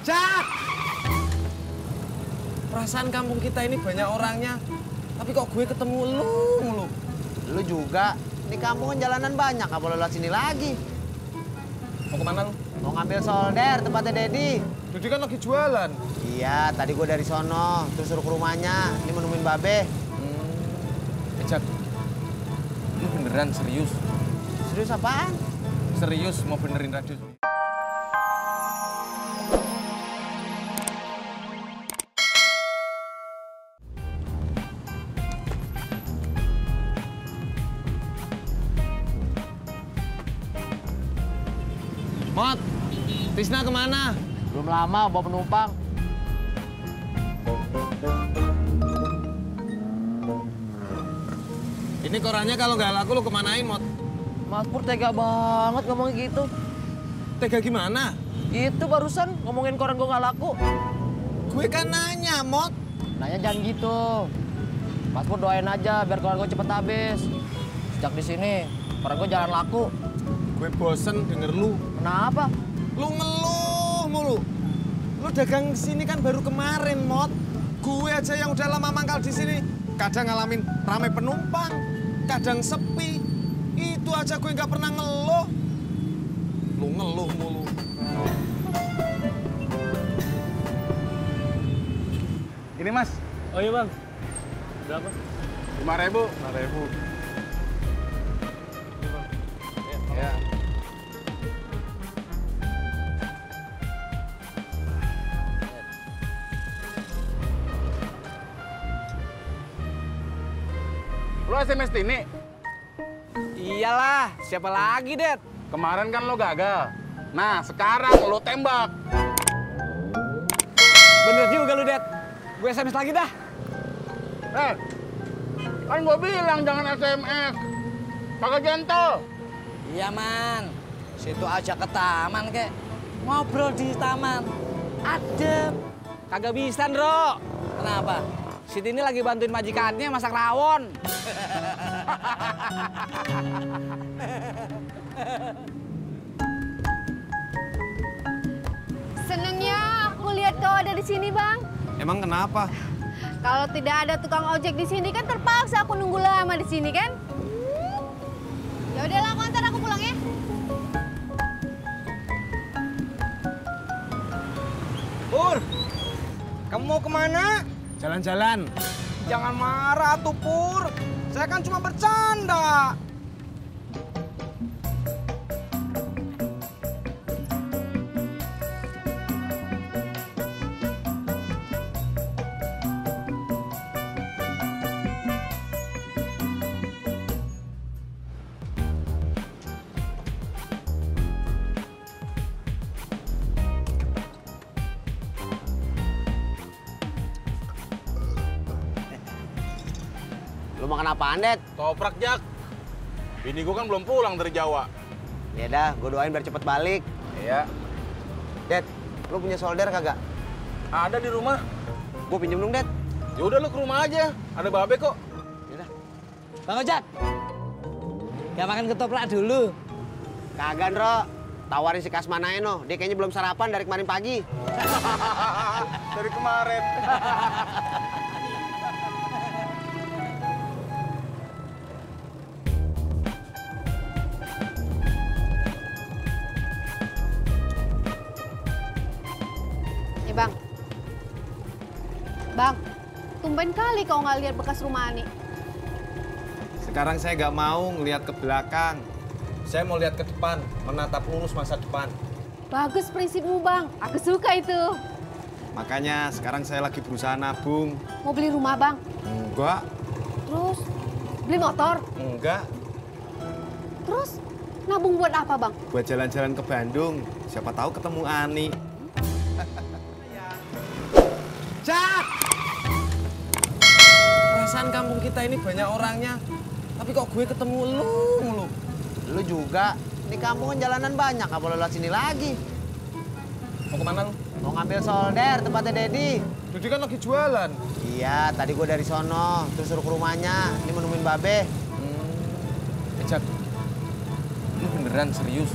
Jak! Perasaan kampung kita ini banyak orangnya, tapi kok gue ketemu lu mulu. Lu juga, di kampung kan jalanan banyak, gak boleh lewat sini lagi. Mau kemana lu? Mau ngambil solder tempatnya Dedi. Jadi kan lagi jualan. Iya, tadi gue dari sono, terus suruh ke rumahnya, ini mau nemuin Babe. Jak, lu beneran serius? Serius apaan? Serius mau benerin radio? Mot, Tisna kemana? Belum lama bawa penumpang. Ini korannya kalau nggak laku lu kemanain, Mot? Mas Pur tega banget ngomong gitu. Tega gimana? Itu barusan ngomongin koran gue gak laku. Gue kan nanya, Mot. Nanya jangan gitu. Mas Pur doain aja biar koran gue cepet habis. Sejak di sini koran gue jalan laku. Gue bosen denger lu. Kenapa? Lu ngeluh mulu. Lu dagang sini kan baru kemarin, Mot. Gue aja yang udah lama mangkal di sini, kadang ngalamin ramai penumpang, kadang sepi. Itu aja gue nggak pernah ngeluh. Lu ngeluh mulu. Gini mas. Oh iya bang. Berapa? 5.000. 5.000. Ya. Lo SMS Tini? Iyalah, siapa lagi, Det? Kemarin kan lo gagal. Nah, sekarang lo tembak. Bener juga lu, Det. Gue SMS lagi dah. Kan gue bilang jangan SMS. Kagak gentle. Iya, Man. Situ aja ke taman, kek. Ngobrol di taman. Adem. Kagak bisa, Ndro. Kenapa? Siti ini lagi bantuin majikannya masak rawon. Senengnya aku lihat kau ada di sini, Bang. Emang kenapa? Kalau tidak ada tukang ojek di sini kan terpaksa aku nunggu lama di sini kan. Ya udahlah, aku antar aku pulang ya. Pur, kamu mau kemana? Jalan-jalan. Jangan marah tuh, Pur. Saya kan cuma bercanda. Lu makan apaan, Det? Toprak, Jak. Bini gue kan belum pulang dari Jawa. Ya dah, gue doain biar cepet balik. Iya. Det, lu punya solder kagak? Ada di rumah. Gue pinjem dong, Det. Ya udah lu ke rumah aja. Ada Babe kok. Yaudah. Bang Ojak. Gak makan ketoprak dulu. Kagak, Ndro. Tawarin si Kasmanain, no. Dia kayaknya belum sarapan dari kemarin pagi. Dari kemarin. Bang. Bang, tumben kali kau nggak lihat bekas rumah Ani. Sekarang saya nggak mau ngelihat ke belakang. Saya mau lihat ke depan, menatap lurus masa depan. Bagus prinsipmu, Bang. Aku suka itu. Makanya sekarang saya lagi berusaha nabung. Mau beli rumah, Bang? Enggak. Terus beli motor? Enggak. Terus nabung buat apa, Bang? Buat jalan-jalan ke Bandung. Siapa tahu ketemu Ani. Jak! Perasaan kampung kita ini banyak orangnya, tapi kok gue ketemu lu mulu. Lu juga, di kampung kan jalanan banyak, gak boleh lewat sini lagi. Mau kemana lu? Mau ngambil solder tempatnya Dedi. Jadi kan lagi jualan. Iya, tadi gue dari sono, terus suruh ke rumahnya, ini mau nemuin Babe. Jak, lu beneran serius?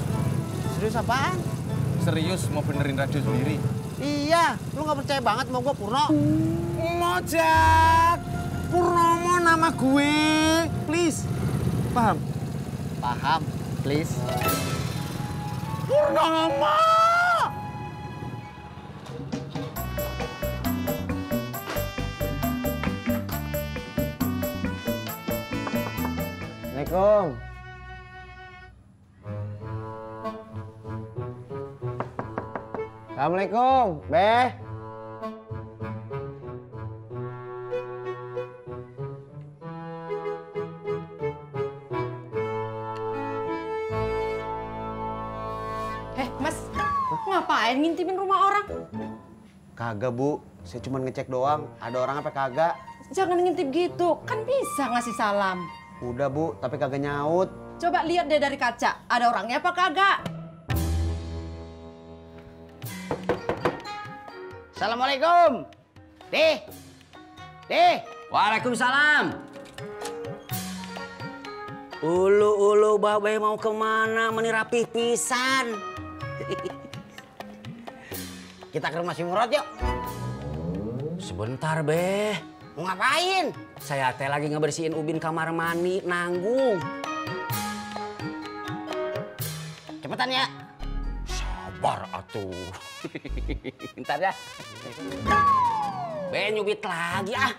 Serius apaan? Serius mau benerin radio sendiri? Iya, lu nggak percaya banget sama gua, Purno? Mojak, Purnomo nama gue, please. Paham? Paham, please. Purnomo. Assalamualaikum. Assalamualaikum, Beh. Mas, ngapain ngintipin rumah orang? Kagak, Bu. Saya cuma ngecek doang. Ada orang apa kagak? Jangan ngintip gitu, kan bisa ngasih salam. Udah, Bu, tapi kagak nyaut. Coba lihat deh dari kaca, ada orangnya apa kagak? Assalamualaikum. Deh. Waalaikumsalam. Ulu babe mau kemana? Meni rapih pisan. Kita ke rumah si Murad yuk. Sebentar, Beh. Mau ngapain? Saya teh lagi ngebersihin ubin kamar mandi, nanggung. Cepetan ya. Sabar atuh. Ntar ya. Beh, nyubit lagi ah.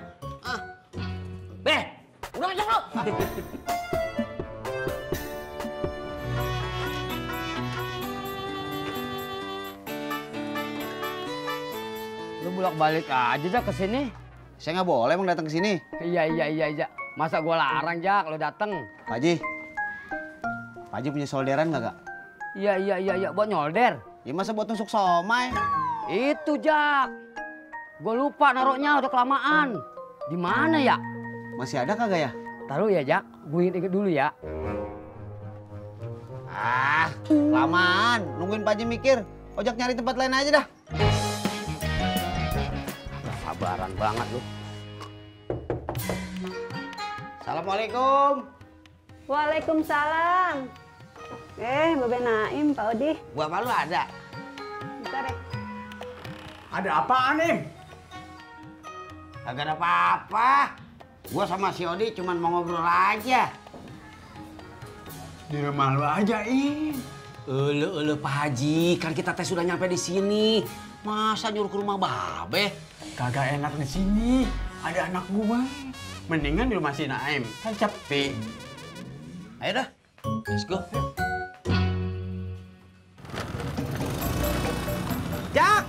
Beh, udah masuk lu. Lu bolak-balik aja Jak ke sini. Saya nggak boleh emang datang ke sini. Iya. Masa gua larang Jak lu dateng? Pak Haji. Pak Haji punya solderan nggak, Kak? Iya. Buat nyolder. Ya masa buat nusuk somai? Itu Jak. Gua lupa naruhnya udah kelamaan. Di mana ya? Masih ada kagak ya? Taruh ya Jak. Gue inget dulu ya. Ah, lamaan. Nungguin Pak Haji mikir. Ojak nyari tempat lain aja dah. Sabaran banget lu. Assalamualaikum. Waalaikumsalam. Babe Naim, Pak Odi. Bapak lu ada? Bentar ya. Ada apaan, Im? Kagak ada apa-apa. Gua sama si Odi cuman mau ngobrol aja. Di rumah lu aja, Im. Ulu Pak Haji, kan kita teh sudah nyampe di sini. Masa nyuruh ke rumah babe? Kagak enak di sini. Ada anak gua. Mendingan di rumah si Naim. Kan sepi. Ayo dah, let's go. Jak!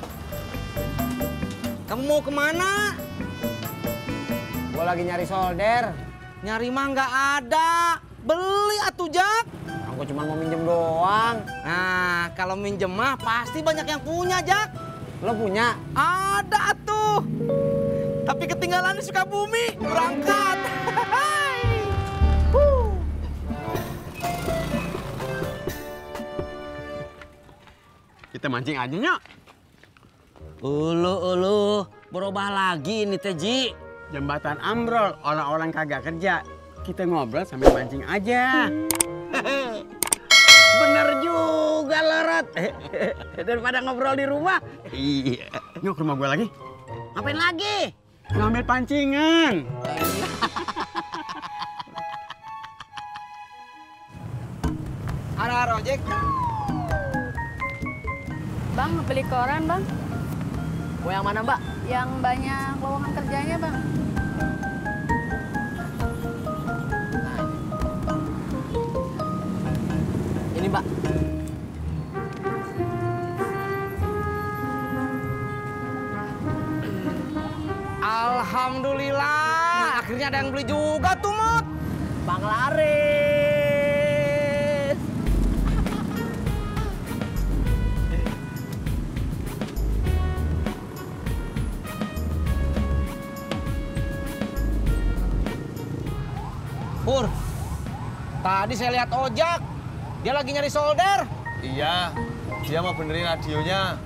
Kamu mau kemana? Gua lagi nyari solder. Nyari mah nggak ada. Beli atuh Jak. Aku cuma mau minjem doang. Nah, kalau minjem mah pasti banyak yang punya Jak. Lo punya? Ada tuh. Tapi ketinggalan di Sukabumi. Berangkat. Kita mancing aja, Nyok. Ulu, berubah lagi nih Teh Ji. Jembatan ambrol, orang-orang kagak kerja. Kita ngobrol sambil mancing aja. Bener juga Lorot. Daripada ngobrol di rumah. Iya. Nyok, ke rumah gua lagi. Ngapain lagi? Ngambil pancingan. Ada ojek. Bang, beli koran, Bang. Mau yang mana, Mbak? Yang banyak lowongan kerjanya, Bang. Ini, Mbak. Alhamdulillah, akhirnya ada yang beli juga tuh, Mut. Bang Laris. Pur, tadi saya lihat Ojak. Dia lagi nyari solder. Iya, dia mau benerin radionya.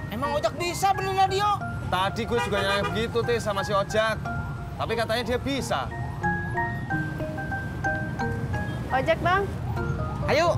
Emang Ojak bisa benerin radio? Tadi gue juga nanya begitu, Tis, sama si Ojak. Tapi katanya dia bisa. Ojek, Bang. Ayo.